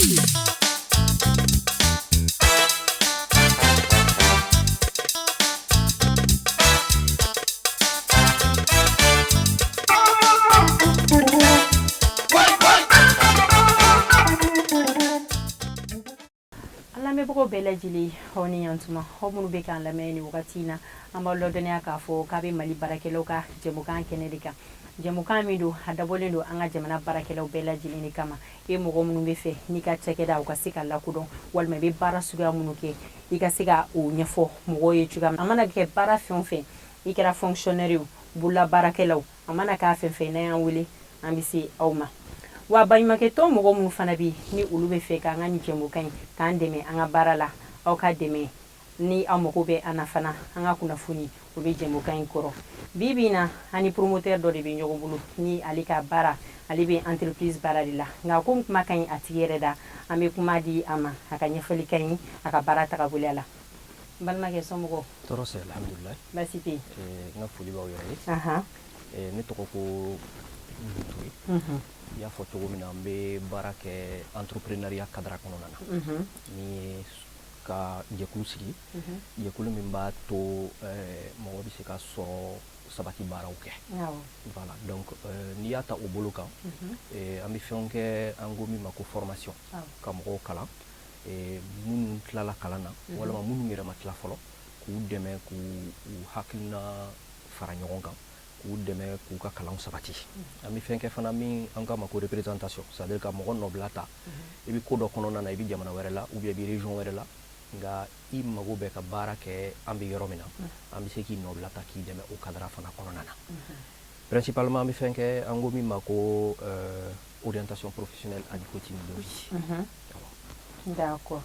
An lamɛnbagaw bɛɛ lajɛlen, aw ni yantuma. Aw minnu bɛ k'an lamɛn nin wagati in na, an b'aw ladɔnniya k'a fɔ k'a bɛ Mali baarakɛlaw ka jɛmukan kɛnɛ de kan. Jɛmukan min don, a dabɔlen don an ka jamana baarakɛlaw bɛɛ lajɛlen de kama. E mɔgɔ minnu bɛ fɛ n'i ka cakɛda u ka se ka lakodɔn, walima i bɛ baara suguya minnu kɛ, i ka se ka o ɲɛfɔ mɔgɔw ye cogoya min, a mana kɛ baara fɛn o fɛn, i kɛra fonctionnaire ye, bolola baarakɛlaw, a mana k'a fɛn fɛn, n'a y'an wele, an bɛ se aw ma. Wa baɲumankɛtɔn mɔgɔ minnu fana bɛ yen, ni olu bɛ fɛ k'an ka nin jɛmukan in k'an dɛmɛ an ka baara la, aw ka dɛmɛ ni aw mago bɛ an na fana, an ka kunnafoni o bɛ jɛmukan in kɔrɔ. Bi bi in na, an ni promoteur dɔ de bɛ ɲɔgɔn bolo, ni ale ka baara, ale bɛ entreprise baara de la. Nka komi kuma ka ɲi a tigi yɛrɛ da, an bɛ kuma di a ma, a ka ɲɛfɔli ka ɲi a ka baara tagabolo la. N balimakɛ, somɔgɔw? Tɔɔrɔ tɛ, alhamdulilayi. Baasi tɛ yen. N ka foli b'aw yɛrɛ ye. Ne tɔgɔ ko Bubu Ture. I y'a fɔ cogo min na, n bɛ baara kɛ entrepreneuriat cadre kɔnɔna na, ni ye ka jɛkulu sigi, jɛkulu min b'a to mɔgɔ bɛ se ka sɔrɔ sabati baaraw kɛ. Voilà, donc n'i y'a ta o bolo kan, an bɛ fɛnw kɛ, an ko min ma ko formation, ka mɔgɔw kalan, minnu tilala kalan na walima minnu yɛrɛ ma tila fɔlɔ, k'u dɛmɛ k'u hakilina fara ɲɔgɔn kan, k'u dɛmɛ k'u ka kalan sabati. An bɛ fɛn kɛ fana min an k'a ma ko représentation, c'est à dire ka mɔgɔ nɔbila ta. I bɛ ko dɔ kɔnɔna na, i bɛ jamana wɛrɛ la ou bien i bɛ région wɛrɛ la, nka i mago bɛ ka baara kɛ an bɛ yɔrɔ min na, an bɛ se k'i nɔbila ta k'i dɛmɛ o cadre fana kɔnɔna na. Principalement, an bɛ fɛn kɛ, an ko min ma ko orientation professionnelle ani coaching de vie. D'accord,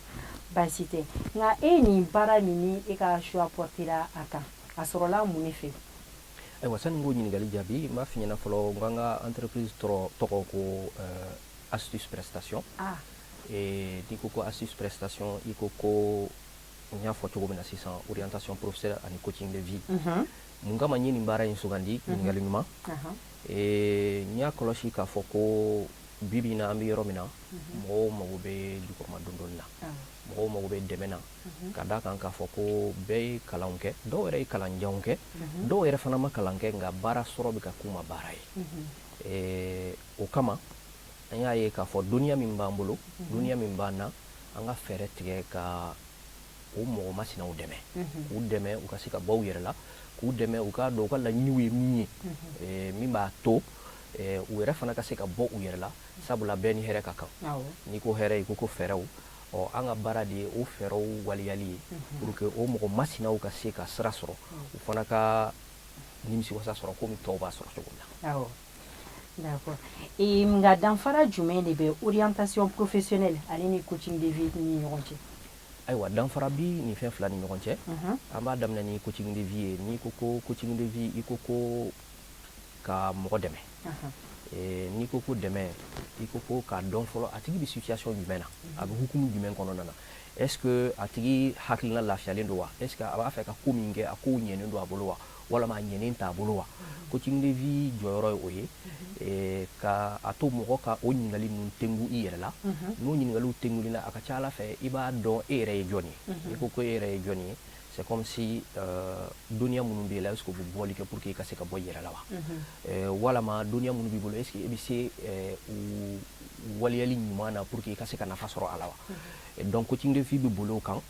baasi tɛ. Nka e nin baara min ni e ka choix portera a kan, a sɔrɔla mun de fɛ? Ayiwa, sani n k'o ɲininkali jaabi, n b'a f'i ɲɛna fɔlɔ, n ko an ka entreprise tɔgɔ ko Astuce Prestation. N'i ko ko Astuce Prestation, i ko ko n y'a fɔ cogo min na sisan, orientation professionnelle ani coaching de vie. Mun kama n ye nin baara in sugandi? Ɲininkali ɲuman. N y'a kɔlɔsi k'a fɔ ko bi bi in na, an bɛ yɔrɔ min na, mɔgɔw mago bɛ jukɔrɔma dondonni na, mɔgɔw mago bɛ dɛmɛ na, ka d'a kan k'a fɔ ko bɛɛ ye kalanw kɛ, dɔw yɛrɛ ye kalanjanw kɛ, dɔw yɛrɛ fana ma kalan kɛ, nka baara sɔrɔ bɛ ka k'u ma baara ye. O kama an y'a ye k'a fɔ dɔnniya min b'an bolo, dɔnniya min b'an na, an ka fɛɛrɛ tigɛ ka o mɔgɔ masinaw dɛmɛ, k'u dɛmɛ u ka se ka bɔ u yɛrɛ la, k'u dɛmɛ u k'a dɔn u ka laɲiniw ye min ye, min b'a to u yɛrɛ fana ka se ka bɔ u yɛrɛ la, sabula bɛɛ ni hɛrɛ ka kan. N'i ko hɛrɛ, i ko ko fɛɛrɛw. Ɔ, an ka baara de ye o fɛɛrɛw waleyali ye pour que o mɔgɔ masinaw ka se ka sira sɔrɔ, u fana ka nimisiwasa sɔrɔ komi tɔw b'a sɔrɔ cogo min na. Awɔ, d'accord. Nka danfara jumɛn de bɛ orientation professionnelle ale ni coaching de vie ni ɲɔgɔn cɛ? Ayiwa, danfara bi nin fɛn fila ni ɲɔgɔn cɛ. An b'a daminɛ ni coaching de vie ye. N'i ko ko coaching de vie, i ko ko ka mɔgɔ dɛmɛ. N'i ko ko dɛmɛ, i ko ko k'a dɔn fɔlɔ a tigi bɛ situation jumɛn na, a bɛ hukumu jumɛn kɔnɔna na. Est ce que a tigi hakilina lafiyalen don wa? Est ce que a b'a fɛ ka ko min kɛ, a kow ɲɛnen don a bolo wa, walima a ɲɛnen t'a bolo wa? Coaching de vie jɔyɔrɔ ye o ye, ka a to mɔgɔ ka o ɲininkali ninnu tengu i yɛrɛ la. N'o ɲininkaliw tengulila, a ka ca ala fɛ, i b'a dɔn e yɛrɛ ye jɔn ye. N'i ko ko e yɛrɛ ye jɔn ye, c'est comme si dɔnniya minnu b'e la, est ce que u bɛ bɔli kɛ pour que i ka se ka bɔ i yɛrɛ la wa, walama dɔnniya minnu b'i bolo, est ce que e bɛ se u waleyali ɲuman na pour que i ka se ka nafa sɔrɔ a la wa? Donc coaching de vie bɛ boli o kan.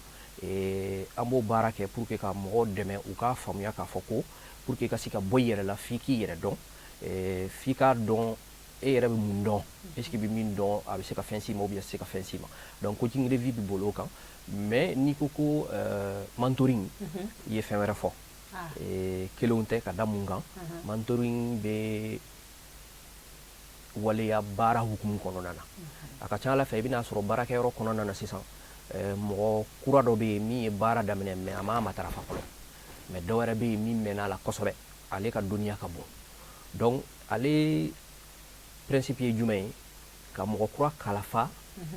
An b'o baara kɛ pour que ka mɔgɔw dɛmɛ u k'a faamuya k'a fɔ ko pour que i ka se ka bɔ i yɛrɛ la, f'i k'i yɛrɛ dɔn, f'i k'a dɔn e yɛrɛ bɛ mun dɔn, est ce que i bɛ min dɔn, a bɛ se ka fɛn s'i ma ou bien a tɛ se ka fɛn s'i ma. Donc coaching de vie bɛ boli o kan. Mais n'i ko ko mentoring, i ye fɛn wɛrɛ fɔ, kelenw tɛ. Ka da mun kan? Mentoring bɛ waleya baara hukumu kɔnɔna na. A ka ca ala fɛ, i bɛna sɔrɔ baarakɛyɔrɔ kɔnɔna na sisan, mɔgɔ kura dɔ bɛ yen min ye baara daminɛ, mais a m'a matarafa fɔlɔ. Mais dɔ wɛrɛ bɛ yen min mɛnna a la kosɛbɛ, ale ka dɔnniya ka bon. Donc ale principe ye jumɛn ye? Ka mɔgɔ kura kalifa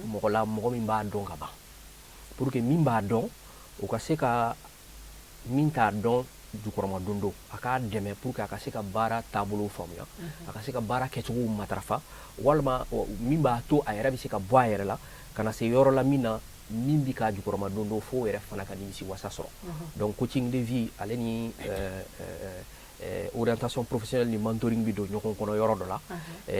mɔgɔ la, mɔgɔ min b'a dɔn ka ban, pour que min b'a dɔn, o ka se ka min t'a dɔn jukɔrɔmadondo, a k'a dɛmɛ pour que a ka se ka baara taabolo faamuya, a ka se ka baara kɛcogo matarafa, walima min b'a to a yɛrɛ bɛ se ka bɔ a yɛrɛ la ka na se yɔrɔ la min na min bɛ ka jukɔrɔmadondo fo yɛrɛ fana ka nimisi wasa sɔrɔ. Donc coaching de vie, ale ni orientation professionnelle ni mentoring bɛ don ɲɔgɔn kɔnɔ yɔrɔ dɔ la.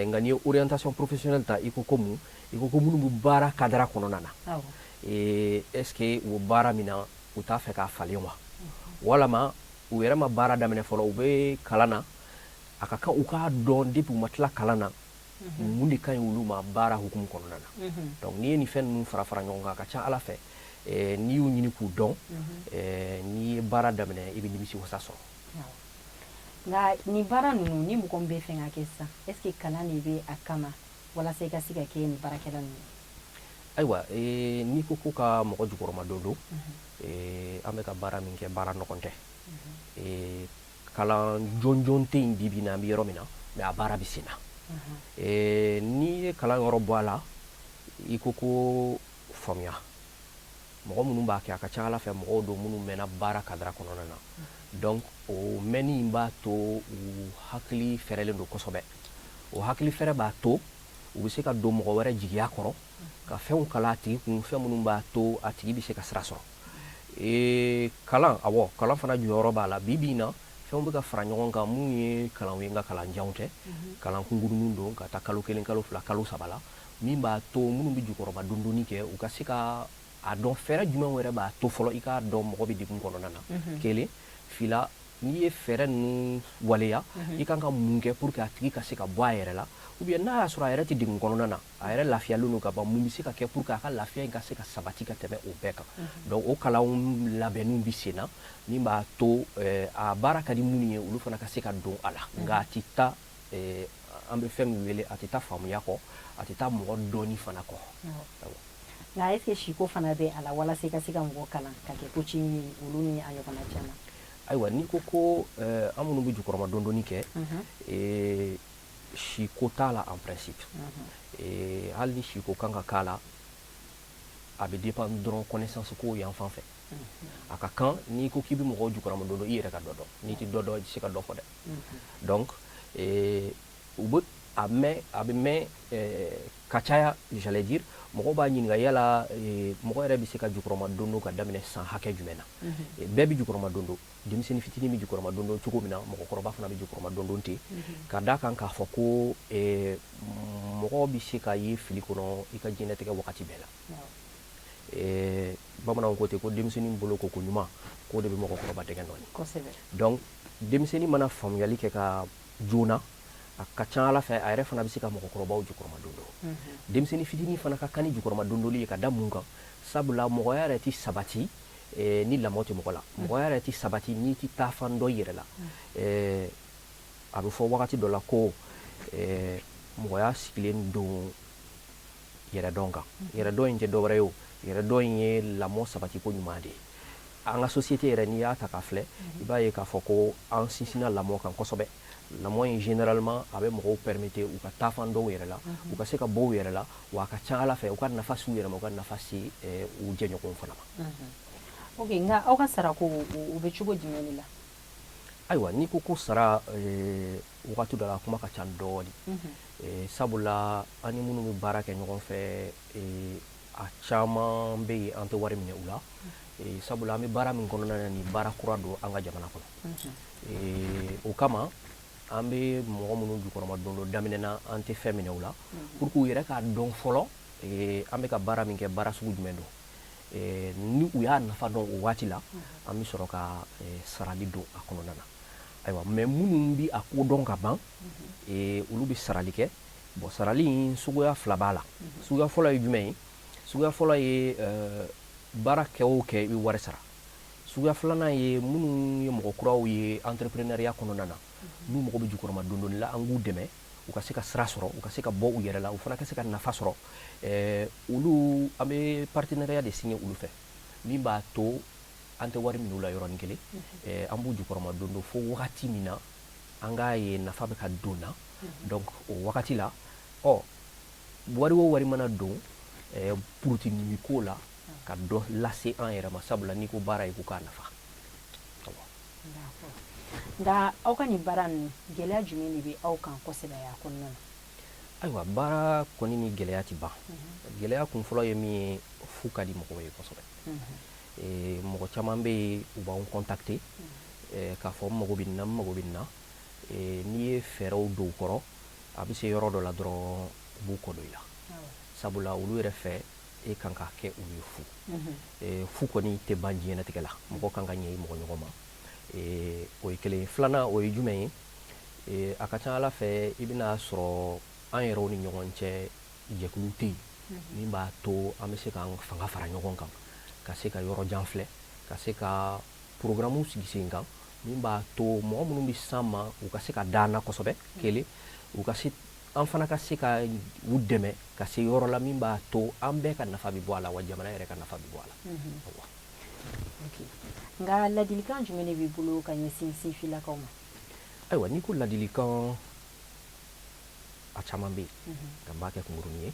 Nka n'i ye orientation professionnelle ta, i ko ko mun? I ko ko minnu bɛ baara cadre kɔnɔna na, est ce que u bɛ baara min na, u t'a fɛ k'a falen wa, walama u yɛrɛ ma baara daminɛ fɔlɔ, u bɛ kalan na, a ka kan u k'a dɔn depuis u ma tila kalan na mun de ka ɲi olu ma baara hukumu kɔnɔna na. Donc n'i ye nin fɛn ninnu fara fara ɲɔgɔn kan, a ka ca Ala fɛ, n'i y'u ɲini k'u dɔn, n'i ye baara daminɛ, i bɛ nimisi wasa sɔrɔ. Nka nin baara ninnu, ni mɔgɔ min bɛ fɛ ka kɛ sisan, est ce que kalan de bɛ a kama walasa i ka se ka kɛ nin baarakɛla ninnu ye? Ayiwa, n'i ko ko ka mɔgɔ jukɔrɔma don don, an bɛ ka baara min kɛ, baara nɔgɔn tɛ. Kalan jɔnjɔn tɛ yen bi bi in na, an bɛ yɔrɔ min na, mais a baara bɛ sen na. N'i ye kalan yɔrɔ bɔ a la, i ko ko faamuya, mɔgɔ minnu b'a kɛ, a ka ca Ala fɛ, mɔgɔw don minnu mɛnna baara cadre kɔnɔna na. Donc o mɛnni in b'a to u hakili fɛrɛlen don kosɛbɛ. O hakili fɛrɛ b'a to u bɛ se ka don mɔgɔ wɛrɛ jigiya kɔrɔ ka fɛnw kala a tigi kun, fɛn minnu b'a to a tigi bɛ se ka sira sɔrɔ. Kalan, awɔ, kalan fana jɔyɔrɔ b'a la. Bi bi in na, fɛnw bɛ ka fara ɲɔgɔn kan mun ye kalanw ye, nka kalanjanw tɛ, kalan kunkuruninw don ka taa kalo 1, kalo 2, kalo 3 la, min b'a to minnu bɛ jukɔrɔba dondonni kɛ, u ka se ka a dɔn fɛɛrɛ jumɛnw yɛrɛ b'a to fɔlɔ i k'a dɔn mɔgɔ bɛ degun kɔnɔna na. Kelen, fila, n'i ye fɛɛrɛ ninnu waleya, i kan ka mun kɛ pour que a tigi ka se ka bɔ a yɛrɛ la, ou bien n'a y'a sɔrɔ a yɛrɛ tɛ degun kɔnɔna na, a yɛrɛ lafiyalen don ka ban, mun bɛ se ka kɛ pour que a ka lafiya in ka se ka sabati ka tɛmɛ o bɛɛ kan? Donc o kalanw labɛnniw bɛ sen na min b'a to a baara ka di minnu ye, olu fana ka se ka don a la. Nka a tɛ taa, an bɛ fɛn min wele, a tɛ taa faamuya kɔ, a tɛ taa mɔgɔ dɔnni fana kɔ. Nka est ce que siko fana bɛ a la walasa i ka se ka mɔgɔ kalan ka kɛ coaching ye, olu ni a ɲɔgɔnna caman? Ayiwa, n'i ko ko an minnu bɛ jukɔrɔma dondonni kɛ, siko t'a la en principe. Hali ni siko kan ka k'a la, a bɛ dépend dɔrɔn connaissance ko yan fan fɛ. A ka kan n'i ko k'i bɛ mɔgɔw jukɔrɔma dondo, i yɛrɛ ka dɔ dɔn. N'i tɛ dɔ dɔn, i tɛ se ka dɔ fɔ dɛ. Donc u bɛ a mɛn, a bɛ mɛn ka caya, j'allais dire, mɔgɔw b'a ɲininka yala mɔgɔ yɛrɛ bɛ se ka jukɔrɔma dondo ka daminɛ san hakɛ jumɛn na? Bɛɛ bɛ jukɔrɔma dondo. Denmisɛnnin fitinin bɛ jukɔrɔma dondo cogo min na, mɔgɔkɔrɔba fana bɛ jukɔrɔma dondo ten, ka d'a kan k'a fɔ ko mɔgɔ bɛ se ka ye fili kɔnɔ i ka diɲɛlatigɛ wagati bɛɛ la. Bamananw ko ten ko denmisɛnnin bolo ko ko ɲuman, k'o de bɛ mɔgɔkɔrɔba dɛgɛ nɔɔni. Donc denmisɛnnin mana faamuyali kɛ ka joona, a ka ca Ala fɛ, a yɛrɛ fana bɛ se ka mɔgɔkɔrɔbaw jukɔrɔma dondo. Denmisɛnnin fitinin fana ka kan ni jukɔrɔma dondoli ye. Ka da mun kan? Sabula mɔgɔya yɛrɛ tɛ sabati ni lamɔ tɛ mɔgɔ la. Mɔgɔya yɛrɛ tɛ sabati n'i tɛ taa fan dɔ i yɛrɛ la. A bɛ fɔ wagati dɔ la ko mɔgɔya sigilen don yɛrɛdɔn kan. Yɛrɛdɔn in tɛ dɔwɛrɛ ye, o yɛrɛdɔn in ye lamɔ sabatiko ɲuman de ye. An ka société yɛrɛ, n'i y'a ta k'a filɛ, i b'a ye k'a fɔ ko an sinsinna lamɔ kan kosɛbɛ. Lamɔ in, généralement, a bɛ mɔgɔw permettre u ka taa fan dɔw yɛrɛ la, u ka se ka bɔ u yɛrɛ la, wa a ka ca Ala fɛ, u ka nafa s'u yɛrɛ ma, u ka nafa se u jɛɲɔgɔnw fana ma. Ok, nka aw ka sarako, o bɛ cogo jumɛn de la? Ayiwa, n'i ko ko sara, wagati dɔ la, a kuma ka ca dɔɔni, sabula an ni minnu bɛ baara kɛ ɲɔgɔn fɛ, a caman bɛ yen, an tɛ wari minɛ u la, sabula an bɛ baara min kɔnɔna na, nin baara kura don an ka jamana kɔnɔ. O kama, an bɛ mɔgɔ minnu jukɔrɔma don dɔ daminɛna, an tɛ fɛn minɛ u la pour que u yɛrɛ k'a dɔn fɔlɔ an bɛ ka baara min kɛ, baara sugu jumɛn don. Ni u y'a nafa dɔn o waati la, an bɛ sɔrɔ ka sarali don a kɔnɔna na. Ayiwa, mais minnu bɛ a ko dɔn ka ban, olu bɛ sarali kɛ. Bon, sarali in suguya fila b'a la. Suguya fɔlɔ ye jumɛn ye? Suguya fɔlɔ ye baara kɛ o kɛ, i bɛ wari sara. Suguya filanan ye minnu ye mɔgɔ kuraw ye entrepreneuriat kɔnɔna na, n'u mago bɛ jukɔrɔma dondonni la, an k'u dɛmɛ u ka se ka sira sɔrɔ, u ka se ka bɔ u yɛrɛ la, u fana ka se ka nafa sɔrɔ. Olu, an bɛ partenariat de signer olu fɛ min b'a to an tɛ wari minɛ u la yɔrɔnin kelen. An b'u jukɔrɔma dondo fo wagati min na an k'a ye nafa bɛ ka don na. Donc o wagati la, ɔ wari o wari mana don, purutini bɛ k'o la ka dɔ lase an yɛrɛ ma, sabula n'i ko baara, i ko k'a nafa. Nka aw ka nin baara ninnu, gɛlɛya jumɛn de bɛ aw kan kosɛbɛ a kɔnɔna na? Ayiwa, baara kɔni ni gɛlɛya tɛ ban. Gɛlɛya kun fɔlɔ ye min ye, fu ka di mɔgɔw ye kosɛbɛ. Mɔgɔ caman bɛ yen, u b'anw contacter k'a fɔ n mago bɛ nin na, n mago bɛ nin na. N'i ye fɛɛrɛw don u kɔrɔ, a bɛ se yɔrɔ dɔ la dɔrɔn, u b'u kɔ don i la, sabula olu yɛrɛ fɛ, e kan ka kɛ olu ye fu. Fu kɔni tɛ ban diɲɛnatigɛ la, mɔgɔ kan ka ɲɛ i mɔgɔ ɲɔgɔn ma. O ye kelen ye. Filanan, o ye jumɛn ye? A ka ca Ala fɛ, i bɛna sɔrɔ an yɛrɛw ni ɲɔgɔn cɛ, jɛkulu tɛ yen min b'a to an bɛ se k'an fanga fara ɲɔgɔn kan, ka se ka yɔrɔ jan filɛ, ka se ka programme sigi sen kan min b'a to mɔgɔ minnu bɛ s'an ma, u ka se ka da an na kosɛbɛ. Kelen, u ka se, an fana ka se ka u dɛmɛ ka se yɔrɔ la min b'a to an bɛɛ ka nafa bɛ bɔ a la, wa jamana yɛrɛ ka nafa bɛ bɔ a la. Nka ladilikan jumɛn de b'i bolo ka ɲɛsin sifinlakaw ma? Ayiwa, n'i ko ladilikan, a caman bɛ yen, nka n b'a kɛ kunkurunin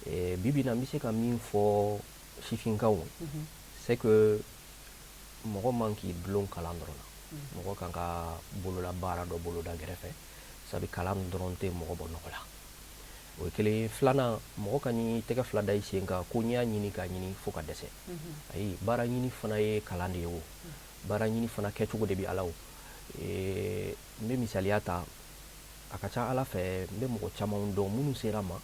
ye. Bi bi in na, n bɛ se ka min fɔ sifinkaw, c'est que mɔgɔ man k'i dulon kalan dɔrɔn na, mɔgɔ kan ka bolola baara dɔ boloda gɛrɛfɛ, sabu kalan dɔrɔn tɛ mɔgɔ bɔ nɔgɔ la. O ye kelen ye. Filanan, mɔgɔ ka n'i tɛgɛ fila da i sen kan ko n'i y'a ɲini k'a ɲini fo ka dɛsɛ. Ayi, baara ɲini fana ye kalan de ye. O baara ɲini fana kɛcogo de bɛ ala. O n bɛ misaliya ta, a ka ca Ala fɛ, n bɛ mɔgɔ caman dɔn minnu sera ma,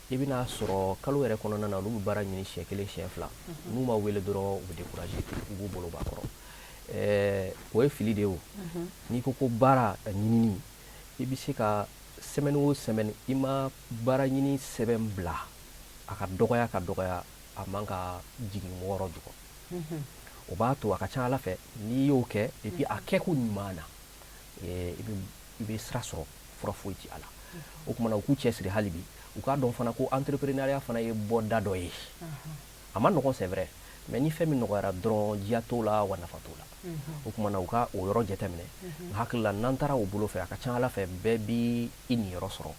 i bɛna sɔrɔ kalo yɛrɛ kɔnɔna na, olu bɛ baara ɲini siɲɛ kelen, siɲɛ fila, n'u ma wele dɔrɔn, u bɛ décourager, u b'u bolo b'a kɔrɔ. O ye fili de ye. O n'i ko ko baara ɲinini, i bɛ se ka semaine o semaine, i ma baara ɲini sɛbɛn bila, a ka dɔgɔya ka dɔgɔya, a man ka jigin 6 jukɔrɔ. O b'a to a ka ca Ala fɛ, n'i y'o kɛ, et puis a kɛko ɲuman na, i bɛ sira sɔrɔ, fura foyi ti a la. O tuma na, u k'u cɛsiri hali bi, u k'a dɔn fana ko entrepreneuriat fana ye bɔda dɔ ye. A ma nɔgɔn, c'est vrai, mais ni fɛn min nɔgɔyara dɔrɔn, diya t'o la wa nafa t'o la. O tuma na, u ka o yɔrɔ jateminɛ. N hakili la, n'an taara o bolo fɛ, a ka ca Ala fɛ, bɛɛ bi i niyɔrɔ sɔrɔ.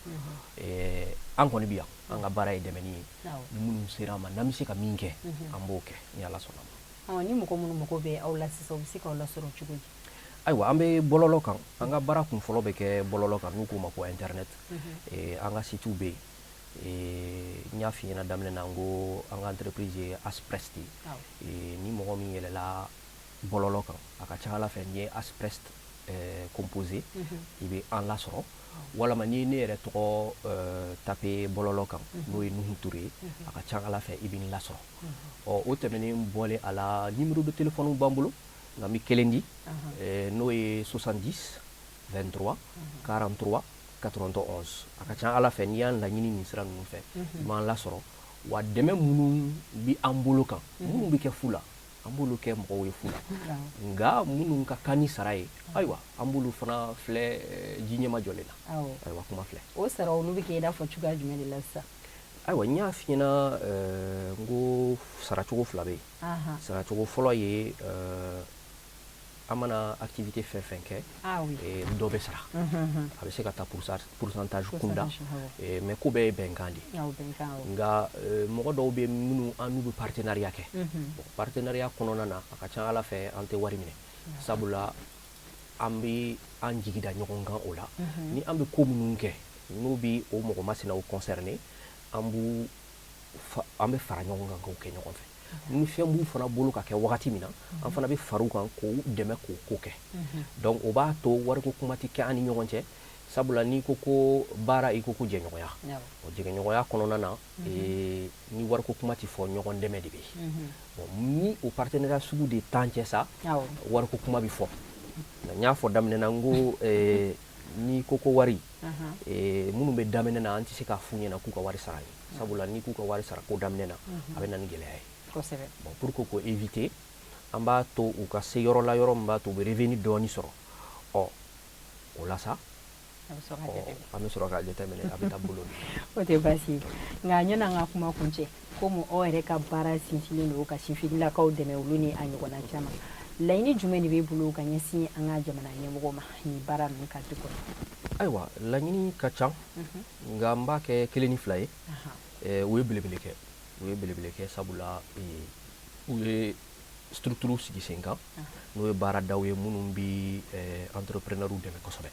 An kɔni bi yan, an ka baara ye dɛmɛni ye. Ni minnu sera an ma, n'an bɛ se ka min kɛ, an b'o kɛ ni Ala sɔnna ma. Ni mɔgɔ minnu mago bɛ aw la sisan, u bɛ se k'aw lasɔrɔ cogo di? Ayiwa, an bɛ bɔlɔlɔ kan. An ka baara kun fɔlɔ bɛ kɛ bɔlɔlɔ kan, n'u k'o ma ko internet. An ka sitew bɛ yen. N y'a f'i ɲɛna daminɛ na, n ko an ka entreprise ye Asprest ye. Ni mɔgɔ min yɛlɛla bɔlɔlɔ kan, a ka ca Ala fɛ, n'i ye Asprest composé, i bɛ an lasɔrɔ, walama n'i ye ne yɛrɛ tɔgɔ taper bɔlɔlɔ kan, n'o ye Nuhu Ture ye, a ka ca Ala fɛ, i bɛ n lasɔrɔ. Ɔ, o tɛmɛnen bɔlen a la, numéro de téléphone b'an bolo, nka n bɛ kelen di, n'o ye 70 23 43 91. A ka ca Ala fɛ, n'i y'an laɲini nin sira ninnu fɛ, i b'an lasɔrɔ. Wa dɛmɛ minnu bi an bolo kan, minnu bɛ kɛ fu la, an b'olu kɛ mɔgɔw ye fu la, nka minnu ka kan ni sara ye, ayiwa, an b'olu fana filɛ ji ɲɛma jɔlen na. Ayiwa, kuma filɛ. O sara, olu bɛ kɛ i n'a fɔ cogoya jumɛn de la sisan? Ayiwa, n y'a f'i ɲɛna n ko saracogo fila bɛ yen. Saracogo fɔlɔ ye, an mana activité fɛn fɛn kɛ, dɔ bɛ sara, a bɛ se ka taa pourcentage kunda, mais ko bɛɛ ye bɛnkan de ye. Nka mɔgɔ dɔw bɛ minnu an n'u bɛ partenariat kɛ. Bon, partenariat kɔnɔna na, a ka ca Ala fɛ, an tɛ wari minɛ, sabula an bɛ an jigi da ɲɔgɔn kan. O la, ni an bɛ ko minnu kɛ, n'u bɛ o mɔgɔ masinaw concerné, an b'u an bɛ fara ɲɔgɔn kan k'o kɛ ɲɔgɔn fɛ. Ni fɛn b'u fana bolo ka kɛ wagati min na, an fana bɛ far'u kan k'u dɛmɛ k'o ko kɛ. Donc o b'a to wariko kuma tɛ kɛ an ni ɲɔgɔn cɛ, sabula n'i ko ko baara, i ko ko jɛɲɔgɔnya. O jɛɲɔgɔnya kɔnɔna na, ni wariko kuma tɛ fɔ, ɲɔgɔn dɛmɛ de bɛ yen. Bon, ni o partenariat sugu de t'an cɛ sa, wariko kuma bɛ fɔ. Nka n y'a fɔ daminɛ na, n ko n'i ko ko wari, minnu bɛ daminɛ na, an tɛ se k'a f'u ɲɛna k'u ka wari sara ye, sabula n'i k'u ka wari sara ko daminɛ na, a bɛ na ni gɛlɛya ye. Bon, pour que k'o éviter, an b'a to u ka se yɔrɔ la, yɔrɔ min b'a to u bɛ revenu dɔɔni sɔrɔ. Ɔ, o la sa, an bɛ sɔrɔ k'a jateminɛ, a bɛ taa bolo. O tɛ baasi ye. Nka ɲɛna an ka kuma kun cɛ, komi aw yɛrɛ ka baara sinsinlen don ka sifinnakaw dɛmɛ, olu ni a ɲɔgɔnna caman, laɲini jumɛn de b'e bolo ka ɲɛsin an ka jamana ɲɛmɔgɔ ma nin baara ninnu cadre kɔnɔ? Ayiwa, laɲini ka ca, nka n b'a kɛ kelen ni fila ye. U ye belebele kɛ, u ye belebele kɛ, sabula u ye structure sigi sen kan, n'o ye baaradaw ye minnu bi entrepreneurw dɛmɛ kosɛbɛ.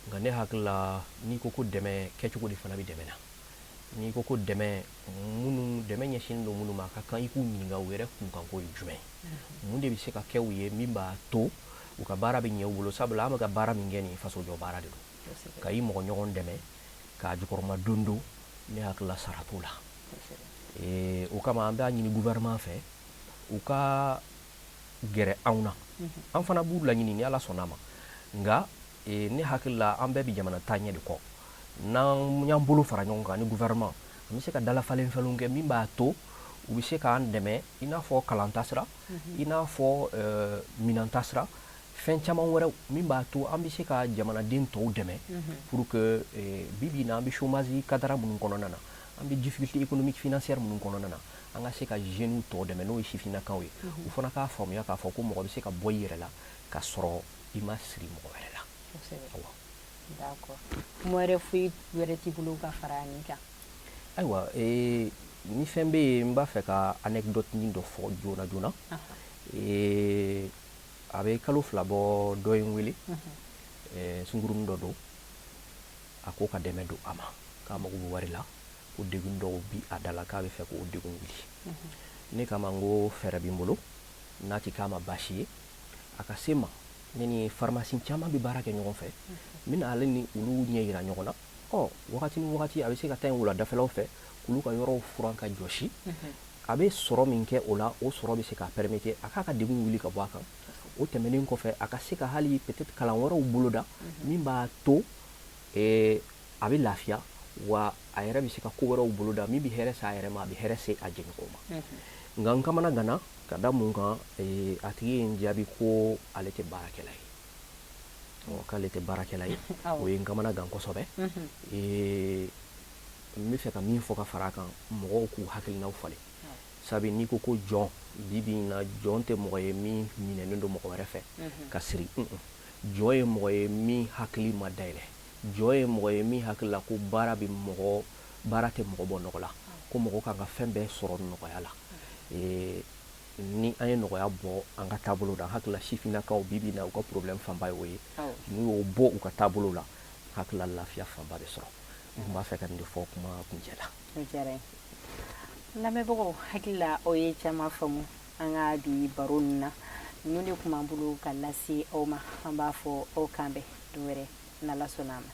Nka ne hakili la, n'i ko ko dɛmɛ, kɛcogo de fana bɛ dɛmɛ na. N'i ko ko dɛmɛ, minnu dɛmɛ ɲɛsinnen don minnu ma, a ka kan i k'u ɲininka u yɛrɛ kunkanko ye jumɛn ye, mun de bɛ se ka kɛ u ye min b'a to u ka baara bɛ ɲɛ u bolo. Sabula an bɛ ka baara min kɛ nin, fasojɔ baara de don, ka i mɔgɔ ɲɔgɔn dɛmɛ k'a jukɔrɔma don don, ne hakili la sara t'o la. O kama an b'a ɲini gouvernement fɛ, u ka gɛrɛ anw na, an fana b'u laɲini ni Ala sɔnna a ma. Nka ne hakili la, an bɛɛ bɛ jamana taaɲɛ de kɔ. N'an y'an bolo fara ɲɔgɔn kan ni gouvernement, an bɛ se ka dalafalen fɛnw kɛ min b'a to u bɛ se k'an dɛmɛ, i n'a fɔ kalan taasira, i n'a fɔ minɛn taasira, fɛn caman wɛrɛw min b'a to an bɛ se ka jamanaden tɔw dɛmɛ, pour que bi bi in na, an bɛ chômage cadre minnu kɔnɔna na, an bɛ difficulté économique financière minnu kɔnɔna na, an ka se ka jeunes tɔw dɛmɛ, n'o ye sifinnakaw ye, u fana k'a faamuya k'a fɔ ko mɔgɔ bɛ se ka bɔ i yɛrɛ la ka sɔrɔ i ma siri mɔgɔ wɛrɛ la. Awɔ. D'accord, kuma wɛrɛ foyi wɛrɛ t'i bolo ka fara nin kan? Ayiwa, ni fɛn bɛ yen, n b'a fɛ ka anecdote dɔ fɔ joona joona. A bɛ kalo 2 bɔ, dɔ ye n wele, sunkurunin dɔ don. A ko ka dɛmɛ don a ma, k'a mago bɛ wari la, ko degun dɔw bi a da la, k'a bɛ fɛ k'o degun wuli. Ne kama n ko fɛɛrɛ bɛ n bolo, n'a ti k'a ma baasi ye, a ka se n ma. Ne ni pharmacie caman bɛ baara kɛ ɲɔgɔn fɛ, n bɛna ale ni olu ɲɛ yira ɲɔgɔn na. Ɔ, wagati ni wagati, a bɛ se ka taa yen wuladafɛlaw fɛ k'olu ka yɔrɔw furan ka jɔsi. A bɛ sɔrɔ min kɛ o la, o sɔrɔ bɛ se k'a permettre a k'a ka degun wuli ka bɔ a kan. O tɛmɛnen kɔfɛ, a ka se ka hali peut-être kalan wɛrɛw boloda min b'a to a bɛ lafiya, wa a yɛrɛ bɛ se ka ko wɛrɛw boloda min bɛ hɛrɛ se a yɛrɛ ma, a bɛ hɛrɛ se a jɛɲɔgɔnw ma. Nka n kamana gana ka da mun kan? A tigi ye n jaabi ko ale tɛ baarakɛla ye, k'ale tɛ baarakɛla ye. O ye n kamana gan kosɛbɛ. N bɛ fɛ ka min fɔ ka fara a kan, mɔgɔw k'u hakilinaw falen, sabu n'i ko ko jɔn, bi bi in na, jɔn tɛ mɔgɔ ye min minɛnen don mɔgɔ wɛrɛ fɛ ka siri. Jɔn ye mɔgɔ ye min hakili ma dayɛlɛ. Jɔn ye mɔgɔ ye min hakili la ko baara bɛ mɔgɔ, baara tɛ mɔgɔ bɔ nɔgɔ la, ko mɔgɔ kan ka fɛn bɛɛ sɔrɔ nɔgɔya la. Ni an ye nɔgɔya bɔ an ka taabolo la, an hakili la sifinnakaw bi bi in na, u ka problème fanba ye o ye. N'u y'o bɔ u ka taabolo la, hakili la lafiya fanba bɛ sɔrɔ. N tun b'a fɛ ka nin de fɔ kuma kuncɛ la. O diyara n ye. Lamɛnbagaw, hakili la aw ye caman faamu an ka bi baro ninnu na. Ninnu de tun b'an bolo ka lase aw ma. An b'a fɔ aw kan bɛn don wɛrɛ, n'Ala sɔnna a ma.